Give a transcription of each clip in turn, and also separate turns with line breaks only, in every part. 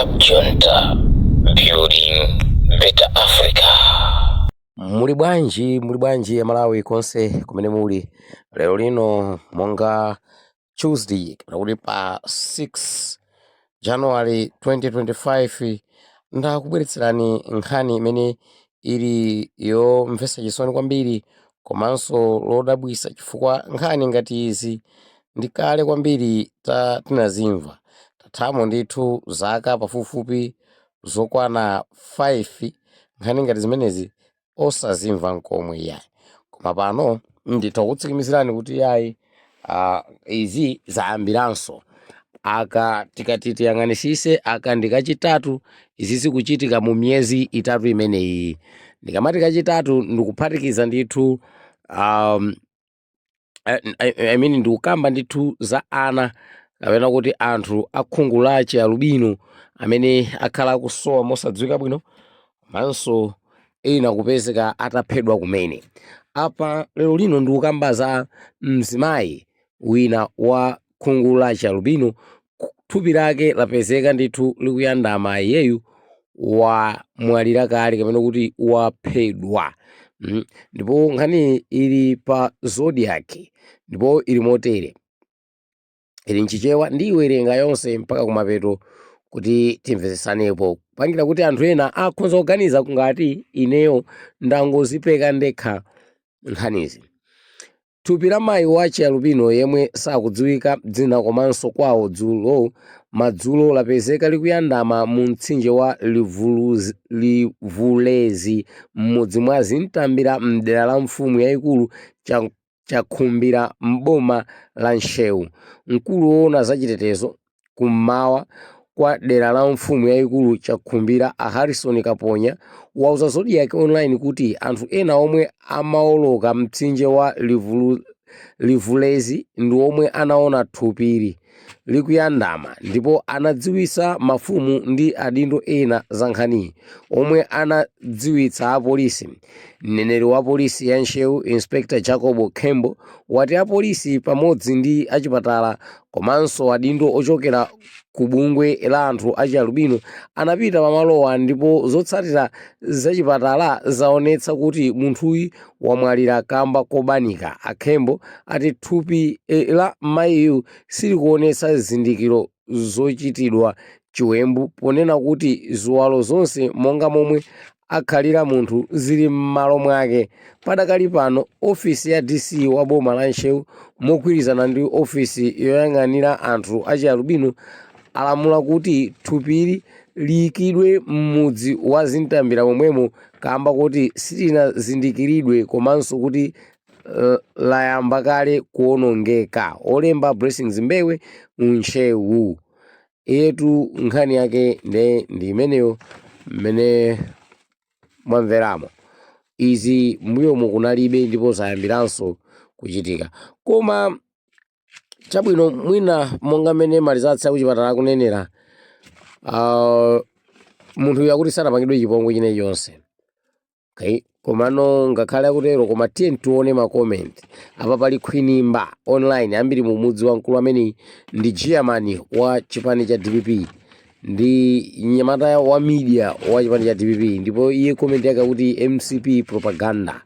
Cab Junta, building better Africa.
Muli bwanji, muli bwanji Amalawi konse kumene muli? Lero lino monga Tuesday, kapena kuti pa 6 January 2025, ndakubweretserani nkhani imene ili yomvetsa chisoni kwambiri komanso lodabwitsa, chifukwa nkhani ngati izi ndi kale kwambiri tinazimva. Tathamo ndithu zaka pafupifupi zokwana 5 nkhani ngati zimenezi osazimva nkomwe iyayi, koma pano nditha kutsimikizirani kuti iyayi, izi zayambiranso. Aka tikati tiyang'anisise, aka ndi kachitatu izi zikuchitika mu miyezi 3 imeneyi. Ndikamati kachitatu, ndikuphatikiza ndithu, I mean, ndikukamba ndithu za ana kapena kuti anthu akhungu la chialubino amene akhala akusowa mosadziwika bwino, komanso ena kupezeka ataphedwa kumene. Apa lero lino ndikukamba za mzimayi wina wa khungu la chialubino, thupi lake lapezeka ndithu likuyandama. Iyeyu wamwalira kale kapena kuti waphedwa. Ndipo nkhani ili pa Zodiak ndipo ili motere, ili mchichewa, ndiyiwerenga yonse mpaka kumapeto kuti timvesesanepo, kupangira kuti anthu ena akhoza kuganiza ngati ineyo ndangozipeka ndekha nkhanizi. Thupi la mayi wa chialubino yemwe sakudziwika dzina komanso kwawo dzulo madzulo lapezeka likuyandama mu mtsinje wa Livulezi m'mudzi mwa Zintambira mdera la mfumu yayikulu Chakhumbira m'boma la Ntcheu. Mkulu woona zachitetezo kummawa kwa dera la mfumu yayikulu Chakhumbira, a Harrison Kaponya, wauza Zodiak Online kuti anthu ena omwe amaoloka mtsinje wa Livulezi ndi omwe anaona thupili likuyandama ndipo anadziwitsa mafumu ndi adindo ena za nkhaniyi, omwe anadziwitsa apolisi. Mneneri wa polisi ya Ntcheu, Inspector Jacob Khembo, wati apolisi pamodzi ndi achipatala komanso adindo ochokera ku bungwe la anthu achialubino anapita pamalowa ndipo zotsatira zachipatala zaonetsa kuti munthuyu wamwalira kamba kobanika. A Khembo ati thupi la mayiyu silikuonetsa zizindikiro zochitidwa chiwembu, ponena kuti ziwalo zonse monga momwe akhalira munthu zili m'malo mwake. Padakali pano ofisi ya DC wa boma la Ntcheu mogwirizana ndi ofisi yoyang'anira anthu achialubino alamula kuti thupili liyikidwe m'mudzi wa Zintambira momwemo kamba kuti silinazindikiridwe komanso kuti layamba kale kuonongeka. Olemba, Blessings Mbewe, Ntcheu. Iyetu nkhani yake nde ndi imeneyo mmene mwamveramo. Izi mbuyomu kunalibe ndipo zayambiranso kuchitika. Koma chabwino, mwina monga mmene ma results akuchipatala akunenera, munthu uyu akuti sanapangidwe chipongwe chine chonse, okay? Komano ngakhale akutero, koma tiye tione ma comment apa. Pali Khwinimba Online, ambiri mumudzi wa mkulu amene ndi chairman wa chipani cha DPP, ndi mnyamata wa media wa chipani cha DPP, ndipo iye comment yake akuti MCP propaganda.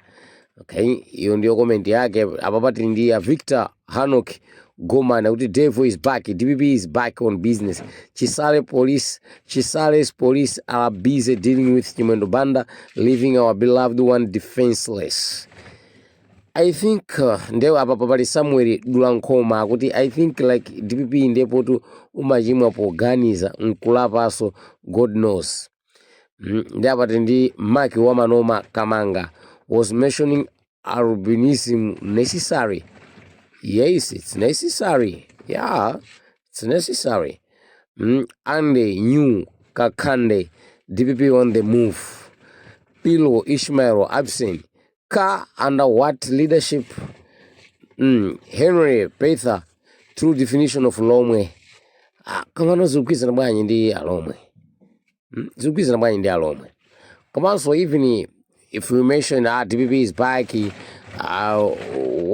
Okay, iyo ndiyo comment yake. Apa patili ndi ya Victor Hanok Goman akuti devil is back, DPP is back on business. Chisale police, Chisale's police are busy dealing with Chimwendo Banda, leaving our beloved one defenseless. I think ndewe apa pali Samuel Dulankhoma akuti I think like DPP ndepotu umachimwa poganiza nkulapaso, God knows. Ndi apa tili ndi Mark Wamanoma Kamanga, was mentioning albinism necessary? Yes, it's necessary. Yeah, it's necessary. Andy New Kakande, DPP on the move. Pilo Ishmael absent car under what leadership? Henry Pether, true definition of Lomwe. Ah, kamano zikugwirizana bwanji ndi Alomwe? Zikugwirizana bwanji ndi Alomwe? Komanso even if we mention DPP is back,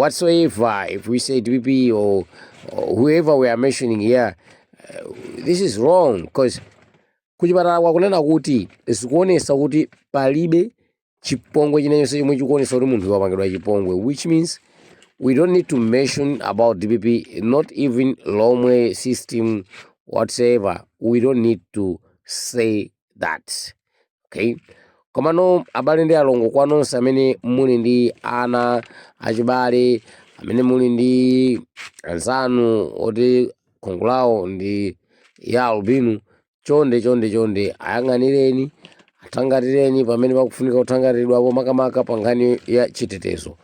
whatsoever, if we say DPP or whoever we are mentioning here, this is wrong because Kuchipatala kwakunena kuti zikuonesa kuti palibe chipongwe chinense chomwe chikuonesa kuti munthu wapangidwa chipongwe, which means we don't need to mention about DPP, not even Lomwe system whatsoever. We don't need to say that, okay? Komano abale ndi alongo, kwa nonse amene muli ndi ana achibale, amene muli ndi anzanu oti khungu lawo ndi ya albino, chonde chonde chonde, ayang'anireni, athangatireni pamene pakufunika kuthangatiridwapo, makamaka pa nkhani ya chitetezo.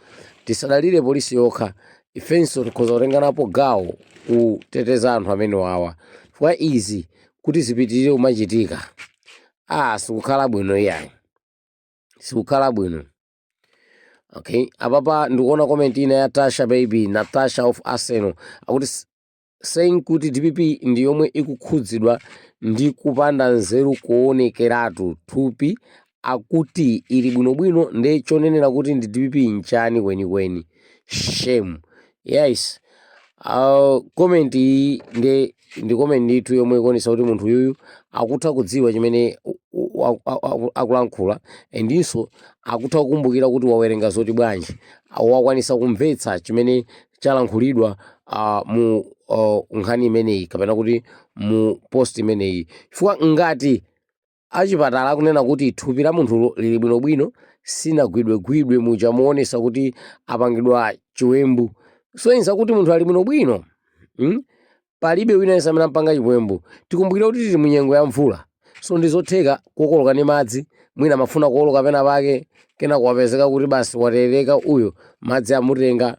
Tisadalire polisi yokha, ifenso tikhoza kutenganapo gawo kuteteza anthu amene wawa, chifukwa izi kuti zipitirire kumachitika, ah, sikukhala bwino iyayi, sikukhala bwino. Okay, apapa ndikuona comment ina ya Tasha Baby, Natasha of Arsenal, akuti saying kuti DPP ndi yomwe ikukhudzidwa ndi kupanda nzeru kuonekeratu. Thupi akuti ili bwinobwino, ndi chonenera kuti ndi DPP nchani kwenikweni? Shame. Yes, comment iyi ndi comment ndithu yomwe ikuonesa kuti munthu uyuyu akutha kudziwa chimene akulankhula, andinso akutha kukumbukira kuti wawerenga zoti bwanji, wakwanisa kumvetsa chimene chalankhulidwa mu nkhani imeneyi kapena kuti mu post imeneyi, chifukwa ngati achipatala akunena kuti thupi la munthulo lili bwinobwino, sinagwidwegwidwe muja muonesa kuti apangidwa chiwembu, soyenza kuti munthu ali bwinobwino, Palibe wina yense amene ampanga chiwembu. Tikumbukire kuti tili munyengo ya mvula, so ndi zotheka kuokoloka ndi madzi. Mwina amafuna kuoloka pena pake, kena kuwapezeka kuti basi waterereka uyo, madzi amutenga,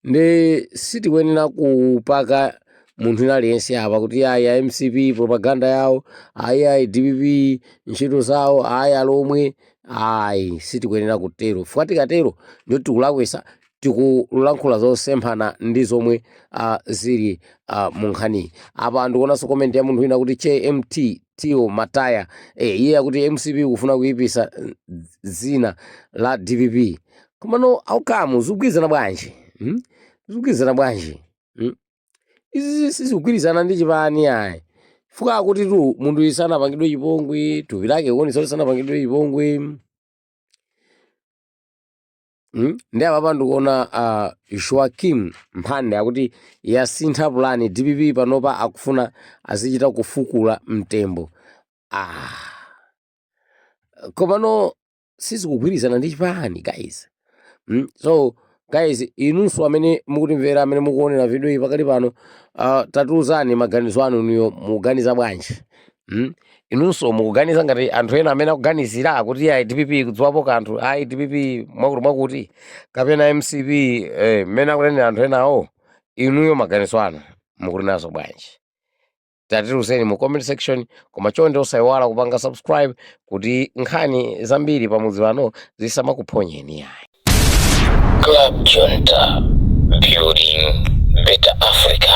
Ndi sitikuyenera kupaka munthu wina aliyense apa kuti ayi, a MCP propaganda yawo, ayi, ayi, DPP ntchito zawo, ayi, alomwe, ayi. Sitikuyenera kutero, chifukwa tikatero ndiyo tikulakwisa, tikulankhula zosemphana ndi zomwe zili mu nkhaniyi. Apa ndikuonanso comment ya munthu wina kuti JMT Tio Mataya. Iye akuti MCP kufuna kuyipisa dzina la DPP. Komano aukamu zikugwirizana bwanji, Zikugwirizana bwanji, Izi sizikugwirizana ndi chipani ayi, chifukwa akuti tu munthu uyu sanapangidwe chipongwe, thupi lake kuonetsa kuti sanapangidwe chipongwe, Ndi apapa ndikuona Joaquim Mphande akuti yasintha pulani DPP, panopa akufuna azichita kufukula mtembo. Ah, komano sizikugwirizana ndi chipani, guys, So guys, inunso amene mukutimvera, amene mukuonera video iyi pakali pano, tatiuzani maganizo anu. Inuyo mukuganiza bwanji, Inunso mukuganiza ngati anthu ena amene akuganizira kuti ayi, DPP kudziwapo kanthu, ayi, DPP mwakuti mwakuti, kapena MCP mmene akunenera anthu enawo? Inuyo maganizo anu mukuti nazo bwanji? Tatiuzeni mu comment section. Koma chonde osayiwala kupanga subscribe kuti nkhani zambiri pamudzi pano zisamakuphonyeni yayi.
Club Junta, building better Africa.